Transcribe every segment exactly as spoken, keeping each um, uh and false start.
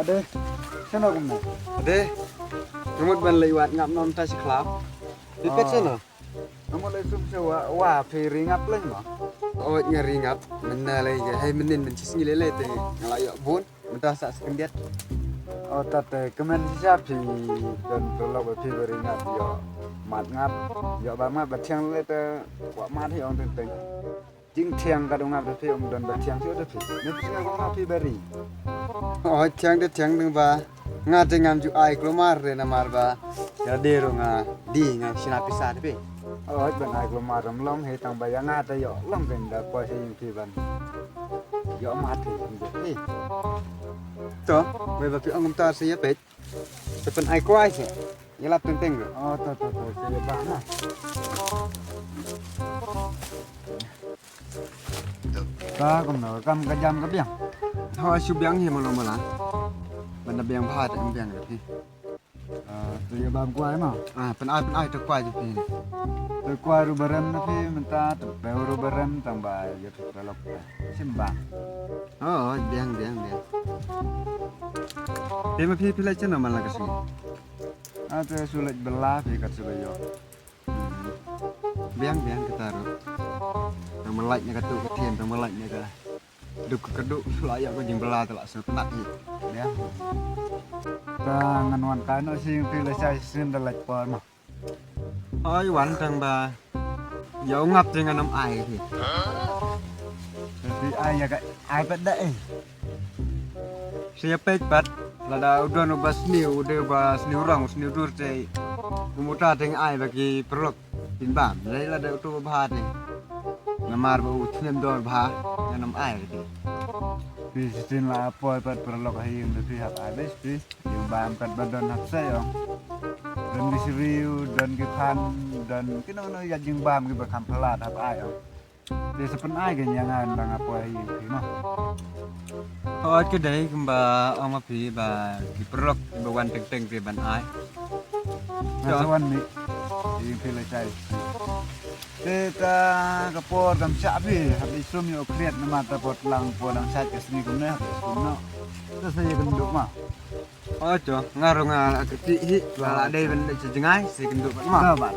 Ade, shano kumne? Ade, ka mut ban leit wad ngap noh mynta shi khlaw. Phi peit shano? Nga mut leit sum sha wa, wa phi ri ngap leng mo? Oi, nga ri ngap. Mynta lei ka hei mynnin, myn shi sngi lei lei te nga la ïoh bun. Mynta sa sngewdien. O, tat te kmen shisha phi don paralok ba phi ba ri ngap ïoh mad ngap. Ïoh bam ngap ba thiang lei te kwah mad hi ong teng teng. Jingthiang ka dang ngap da phi, um don ba thiang shuh da phi. Ne phi nga kong phi ba ri. O, thiang da thiang dang ba. Nga te ngam ju ai klumar re namar ba. Ya de ro nga di nga shina pisa da phi. O, ban ai klumar ram long he tang ba ya nga te yo long ken da poi he phi ban. Yo ma te de phi. To, wei ba phi ong kumta se ya peit. Te pyn ai kwai se. Ya lap teng teng ro. O, to, to, to, se ya ba na. Ka kumno, kam ka jam ka biang. Ho shu biang hi malo mala. Ban da biang bha te em biang hi. Ah, to ïa bam kwai ma. Ah, pyn ai, pyn ai to kwai ji phi. To kwai ruh ba rem na phi mynta, to bew ruh ba rem tang ba ïa phi paralok. Sim ba. Oh, biang, biang, biang. Phi ma phi phi leit shano man la ka sngi. Ah, to shu leit bylla phi kat shu ba ïoh. Biang, biang kita ruh. Tang mlait na ka tu ka thiem, tang mlait na ka duk ka duk, la ïa ka jingbylla te la sngewtynnat hi. Biang. Ta ngan wan kai noh shisien phi la shai shisien da lait por ma. Oi wan tang ba. Ïa u ngap te ngan ym ai hi. Phi ai ïa ka ai pat da eh. Sa ïa peit pat, lada u don uba sniew, u dei uba sniew rong, u sniew dur te. Kumta te ngan ai ba ki paralok kin bam, lei lada uto uba bha te. Namar ba u sniew dor bha, ngan ym ai te. Phi shisien la poi pat paralok ha ïing da phi hap ai beit phi. Jingbam kat ba don hap sei ong. Don ki syriew, don ki phan, don kino kino ïa jingbam kiba kham palat hap ai ong. Te sa pyn-ai kein ïa nga ynda nga poi ha ïing phi mo. Hooid, ka dei kumba ong ma phi ba ki paralok kiba wan teng teng te ban ai. Nga sa wan mih ha ïing phi lashai. Te ta ka por kam shah phi hap leit sum ïa u khriat namar ta por tlang por dang shait ka sngi kumne hap leit sum noh. Te sa ïakynduh ma. O to, nga ruh nga la ka ti hi, nga la dei ban leit sha jngai, sa ïakynduh bad ma. Ba ba.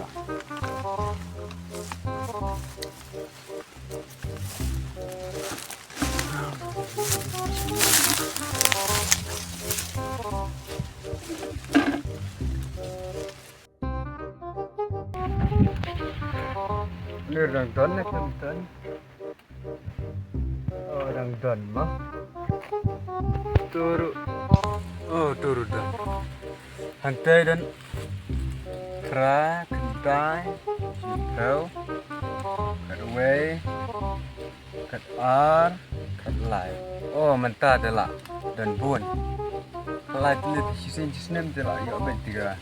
Ni dang don ne, dang don. Oh, dang don ma. Turu. Oh, turu don. Hangtei don. Phra, khyndai, shiphew, khatwei, khatar, khatlai. Oh, mynta te la don bun. Khatlai tylli te shisien shisnem te la ïoh beit te ka.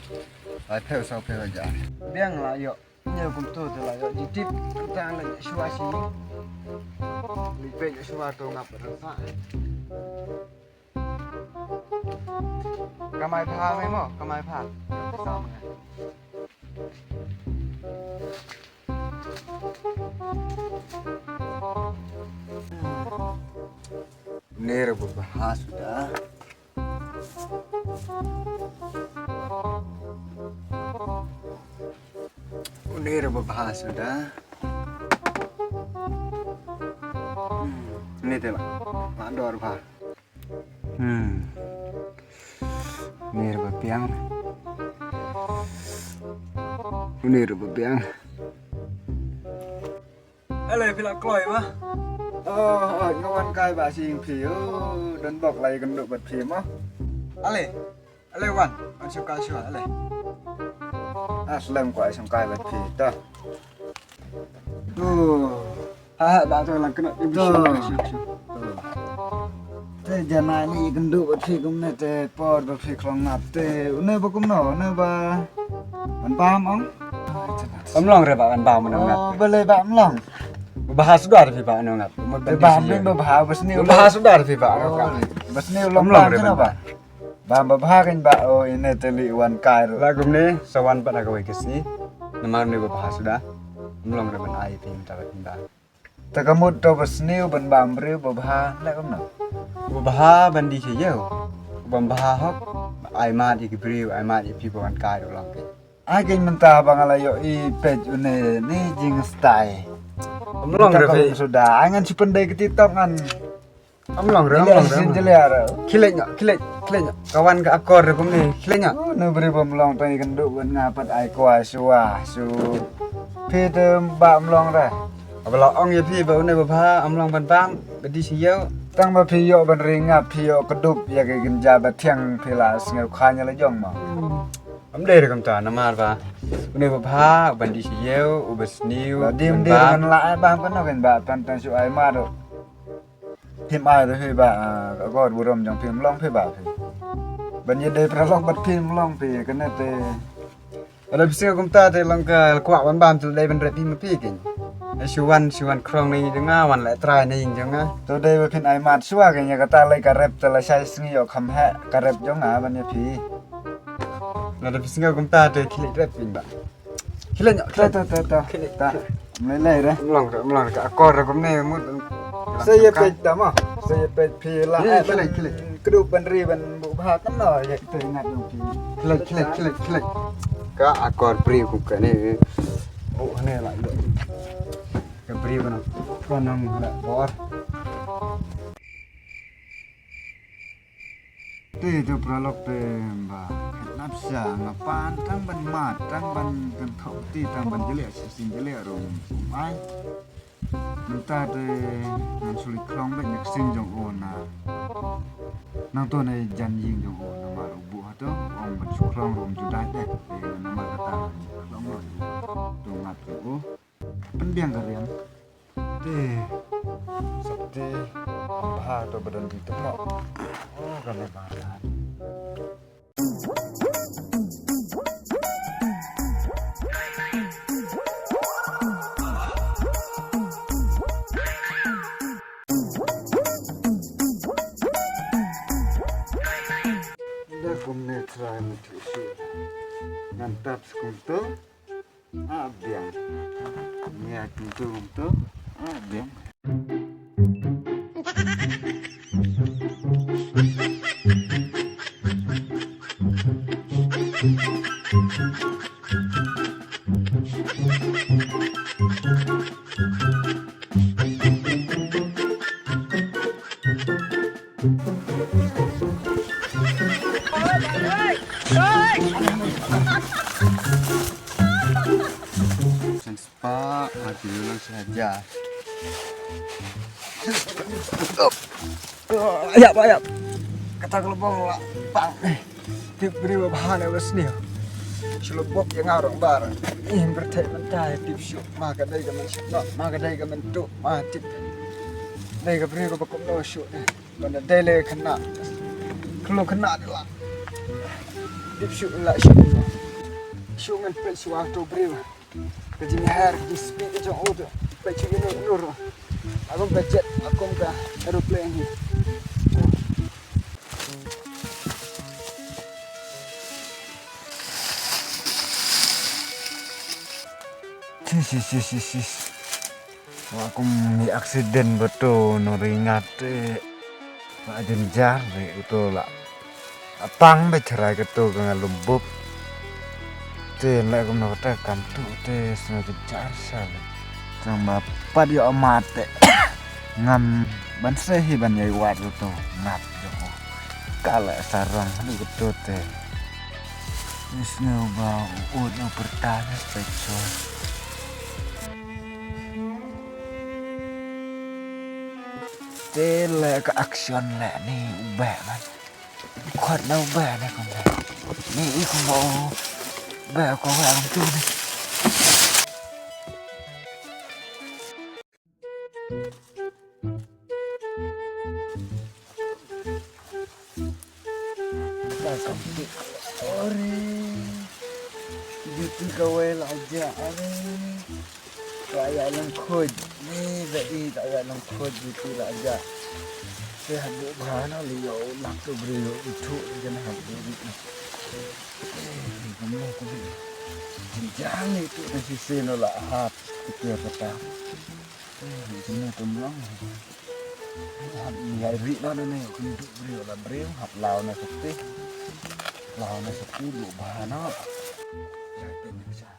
Laiphew sawphew hajar. Biang la ïoh. Ñiew kumto te la ïoh jingtip. Tang la ïoh shuwa shi. Li peit ïoh shuwa to ngap rasa. Kamai pha me mo, kamai pha. Une ruh ba bha suda. Une ruh ba bha suda. Hmm, une te ba. Ba dor ba. Hmm. Une ruh ba biang. Une ruh ba biang. Ele phi la kloi ma. Oh, oh, nga wan kai ba sing phi. Oh, don bok lai kynduh bad phi ma. Ale. Ale wan, wan shu kai shu ale. Ah, slem kwai shu kai bad phi ta. Tu. Ha ha, ba tu lang kena ibu shu shu shu. Te janai ni kynduh bad phi kumne te por bad phi khlong ngap te. Une ba kumno, une ba. Ban bam ong. Ym long re ba ban bam ong ngap. Oh, bale ba ym long. Ba ha sudar phi ba ong ngap. Ba bam ba ha ba sni. Ba ha sudar phi ba ong ngap. Ba sni long bam re ba. Bam ba bha kein ba, o ine te li wan kai ruh. La kumne sa wan pat ha kawei ka sngi. Namar ne ba bha suda. Ym long re ban ai te mynta ba. Ta ka mut to ba sniew ban bam briew ba bha la kumno. Ba bha ban die sha ïew. Bam bha hok, ai mad ïa ki briew, ai mad ïa phi ba wan kai ruh long ki. Ai keiñ mynta ba nga la ïoh i peit une ne jingstai. Ym long re phi. Suda ai ngan shu pyndei ka TikTok ngan. Ym long re, ym long re. Jyllei, jyllei re. Khie leit noh, khie leit, khie leit noh. Ka wan ka akor re kumne, khie leit noh. Oh, no briew bym long tang i kynduh ban nga pat ai kwah shuwa shu. Phi te ba ym long re. Haba la ong ïa phi ba une ba bha ym long ban bam, ba dih sha ïew. Tang ba phi ïoh ban ri ngap, phi ïoh kdup ïa ka kynja ba thiang phi la sngew kha ïa la jong mo. Ym dei re kumta namar ba une ba bha, ban dih sha ïew, uba sniew, la dim ban dih bam. Ban la ai bam kano kan ba pan tang shu ai ma do. Phim ai ruh phi ba, ah, ka akor burom jong phi ym long phi ba phi. Ban ïadei paralok bad phi ym long phi, kane te. Lada phi sngew kumta te long ka kwah ban bam te dei ban rep hi ma phi keiñ. Ai shu wan, shu wan krong na ïing jong nga, wan leh trai na ïing jong nga. To dei ba phin ai mad shuwa keiñ ïa kata lei ka rep te lashai sngi ïoh kham heh ka rep jong nga ban ïa phi. Lada phi sngew kumta te khie leit rep keiñ ba. Khie leit noh, khie leit. To, to, to, to. Khie leit. Ta. Ym lei lei re. Ym long re, ym long re. Ka akor re kumne mut. Sa ïa peit da mo. Sa ïa peit phi la. Khie leit, eh, khie leit, ban khie leit. Kdup ban ri ban buh bha kan no ïa kita ingat jong phi. Khie leit, khie leit, khie leit, khie leit. Ka akor briew kum kane. Oh, ne la ïoh. Ka briew ban. Ka nang la bor. Te to paralok te ba khnap sha nga pan tang ban mad tang ban kynthok te tang ban jleh shisien jleh ruh ym ai. Mynta te ngan shu leit khlong beit na ksing jong u na. Nangto na jan ïing jong u namar u buh hato ong ban shu khlong ruh ym ju dait de. Te namar kata ngan khlong ruh to ngat jong u. Pynbiang ka riam. Te. Sop te. Bha to ba don di tymok. Oh, ka me bha. Ynda kumne trai muthu shu. Ngan tap skumto. Ah, biang. Nia kumto kumto. Ah, biang. Seng spah, mati dulu saja. Ayap, ayap. Kata ka lubong la pang. Tip briew ba bha ne ba sniew. Shu lubok ïa nga rong bar. Ih, pyrthei mynta tip shuh. Ma ka dei ka mynshuh. Ma ka dei ka myntuh. Ma tip. Dei ka briew kaba kumno shuh ne. Ban da dei le khynnah. Khlem khynnah de la. Tip shuh la shuh. Shuh ngan peit shuwa to briew. Ka jingher, ka jingspit ka jong u te. Peit shu ïa nur, nur. Akum ka jet, akum ka aeroplane hi. Sis, sis, sis, sis, sis. Wa kum i accident ba to nong ri ngat te. Wa jynjar re uto la. Apang ba cherai ka to ka nga lum bup. Te le kum no kata kam to te sngewjynjar sa le. Tang ba pat ïoh amat te. Ngam ban se hi ban ïai wad uto ngat jong u. Ka le sarong haduh ka to te. Ni sngew ba u ut u pyrta ne peit shuwa. Te le ka action le ni u beh man. Khot na u beh ne kumne. Ni i kumba u beh ko wa ang tu ne. Ka kam tu. Ore. Juti kawei la aja are. Ka ya lang khoj. Ni ba i ka ya lang khoj juti la aja. Te habu bha na li yo lak tu bri yo itu jan habu ni. Ni kamu ko ni. Jinjang itu na sisi no la hat. Itu apa ta? Ni kamu tu mlang. Hap ïai ri na ne ne, kin du briew la briew, hap law na sati. Law na sati, du bha na. Ïa, te ne sa.